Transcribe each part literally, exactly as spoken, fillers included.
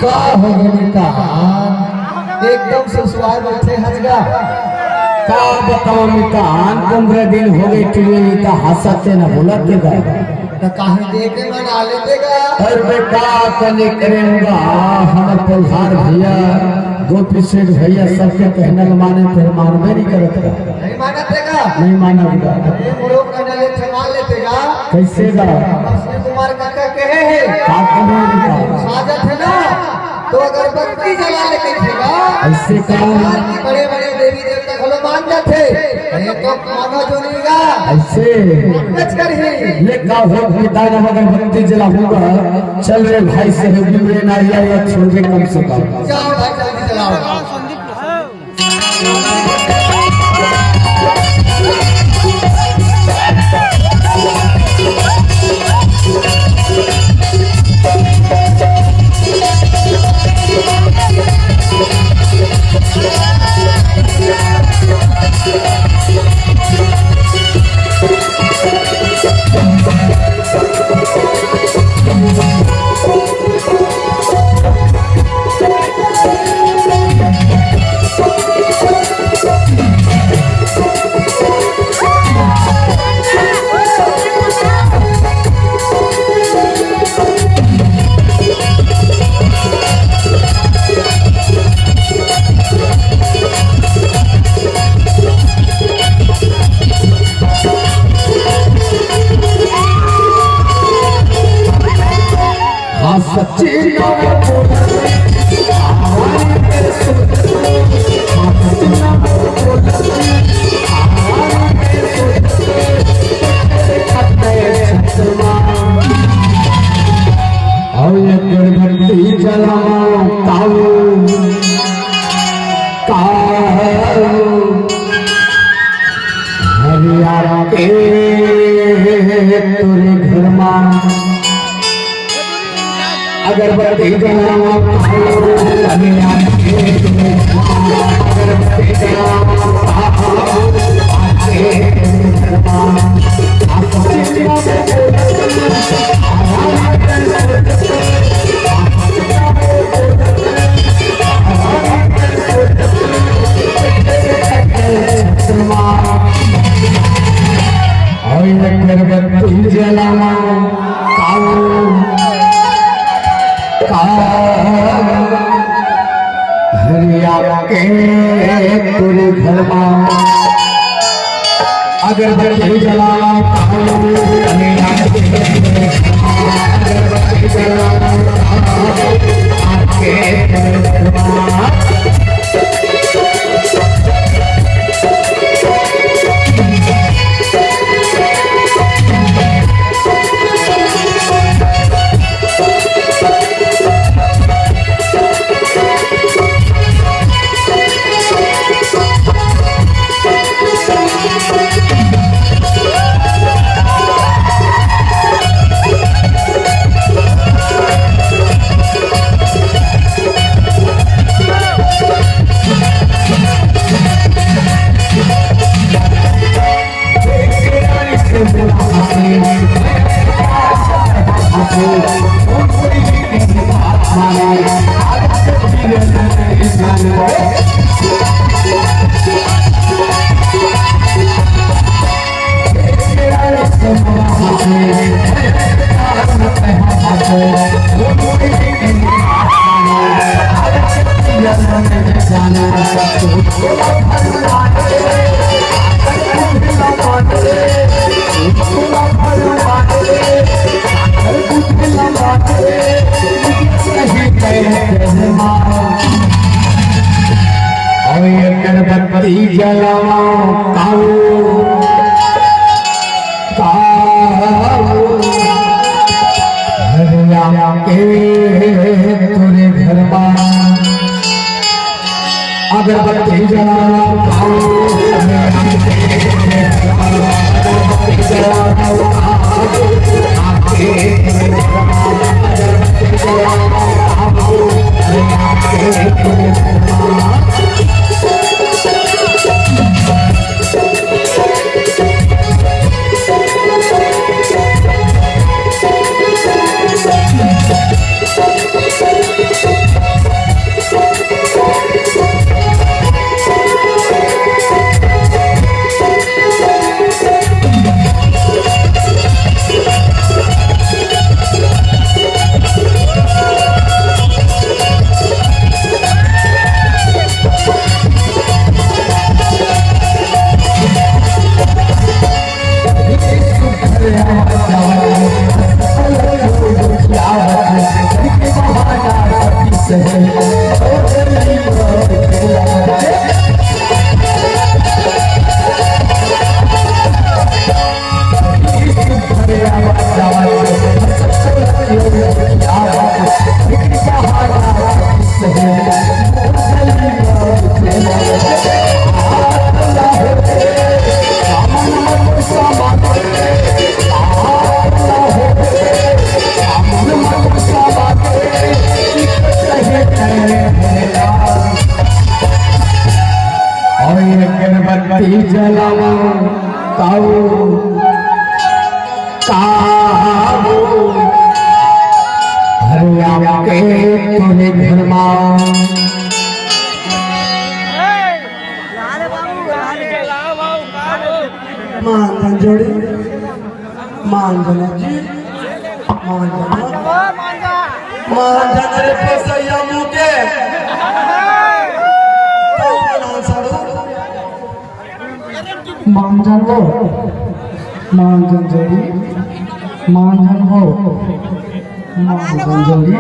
का हो गे मितान? एकदम सुसुवाए बइठे हस गा। का बताओ मितान, पंद्रह दिन हो गे, टीवी मिता हंसत ते न बोलत ते गा। त काहे देखे मन आ लेते गा? अरे बे, का कने करे होगा, हमर पलहार भैया, गोपी सेठ भैया, सबके कहना ल माने, फिर मानबे नहीं करत गा। नहीं मानत ते गा? नहीं मानत गा। ये मोरो कहना ले, क्षमा लेते गा। कैसे गा? बस कुमार काका कहे हे। का कहे हे? साजत हे ना, तो अगरबत्ती जला ले कहिथे गा। ऐसे का? सरकार के बड़े-बड़े देवी देवता घलो मान जाथे। ये तो मानो जो नहीं गा। ऐसे? कुछ कर ही। ले का हो, पिता ने अगरबत्ती जलाहूंगा। चल रे भाई, सहयोगी मेरे नारियल या छोड़ दे कम से कम। जाओ भाई, जल्दी जलाओ। हाँ, सच्ची। अउ ये अगरबत्ती जलाओ, ताऊ, ताऊ, हरियाणा के तोरे घर मा अगरबत्ती जलाओ, अगरबत्ती जलाओ। अगरबत्ती जलाओ। काऊ, काऊ, हरिया के तोरे घर मा अगरबत्ती जलाओ, काऊ, हरिया के तोरे घर मा अगरबत्ती जलाओ, काऊ, आके तोरे घर मा। अउ अगरबत्ती जलाओ, काऊ, काऊ, हरिया के तोरे घर मा अगरबत्ती जलाओ, काऊ, हरिया के तोरे घर मा अगरबत्ती जलाओ, काऊ, आके तोरे घर मा अगरबत्ती जलाओ। अउ अगरबत्ती जलावा, काऊ, काऊ, अरे आपके तोरे घर मा। मांगन जोड़ी, मांगन जी, मांगन, मांगन रे पोसैया मुके। तो बना सारू। मांगन हो, मांगन जोड़ी, मांगन हो। मांगन जोड़ी।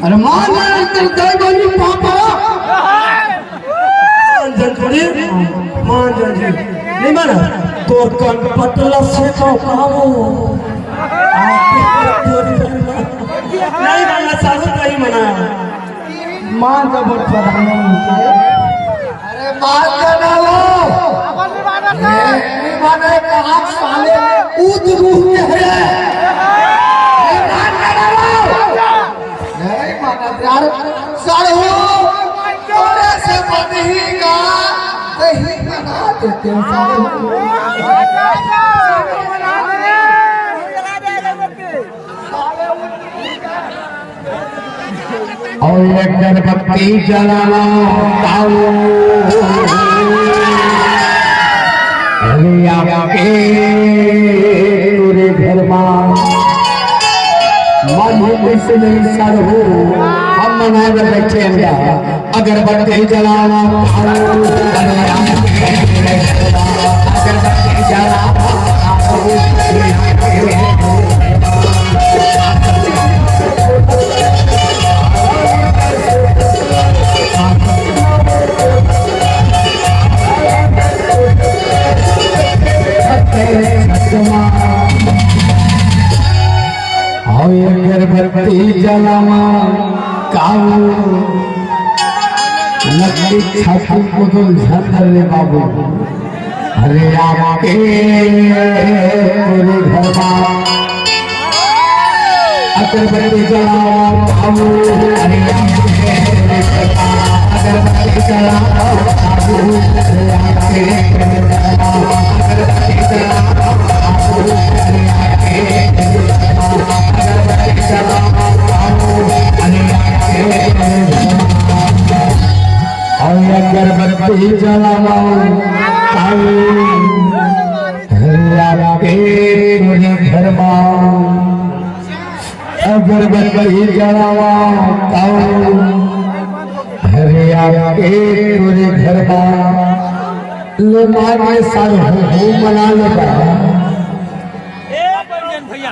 अरे मांगन तेरे दाई बनी पापा। मांगन जोड़ी, मांगन जी। नहीं माना, तोर कान पतला से तो काबू। नहीं माना, सारू नहीं माना। मांगन प्रधानमंत्री। अरे मांगन हो। नहीं माने कहा साले ऊंच रूह के है। अरे मांगन हो। नहीं माना यार, साढ़ू, तोरे से बनी का, नहीं बना देते साढ़ू। अउ अगरबत्ती जलावा, काऊ। अरे आपके तोरे घर मा। मन हो कैसे नहीं सर हो, हम मनाए बर बैठे हैं। अगरबत्ती जलावा, अरे आपके तोरे घर मा। अगरबत्ती जलावा, अउ अगरबत्ती जलावा, काऊ। लकड़ी छाती को तो झंझर रे बाबू। अरे आपके तोरे घर मा। अगरबत्ती जलावा बाबू, अरे आपके तोरे घर मा। अगरबत्ती जलावा बाबू, अरे आपके तोरे घर मा। अगरबत्ती जलावा बाबू, अरे आपके तोरे घर मा। अगरबत्ती जलावा बाबू, अरे आपके तोरे घर मा। अउ अगरबत्ती जलावा, काऊ। अरे आपके तोरे घर मा। अगरबत्ती जलावा, काऊ। अरे आपके तोरे घर मा। ले मार में साल हो, हो मना ले बा। ए, बन भैया।